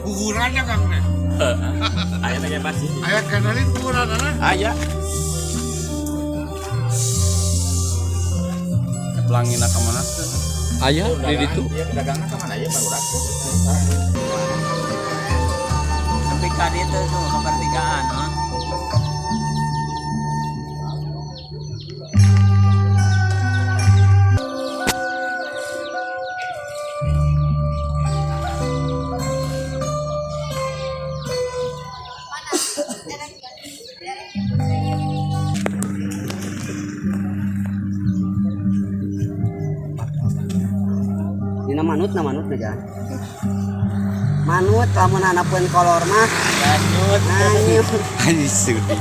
Kuburannya, Kang, nih. Aya lagi pasti. Aya kenalin kuburan ana. Aya. Pelangina ka mana teh? Aya di ditu. Iya, dagangna ka mana ya barudak. Tapi ka ditu tuh ke pertigaan, ah. Dina manut na manut na jan. Manut lamun handapeun kolor mah. Lanjut. Nanyut. Anjing sedih.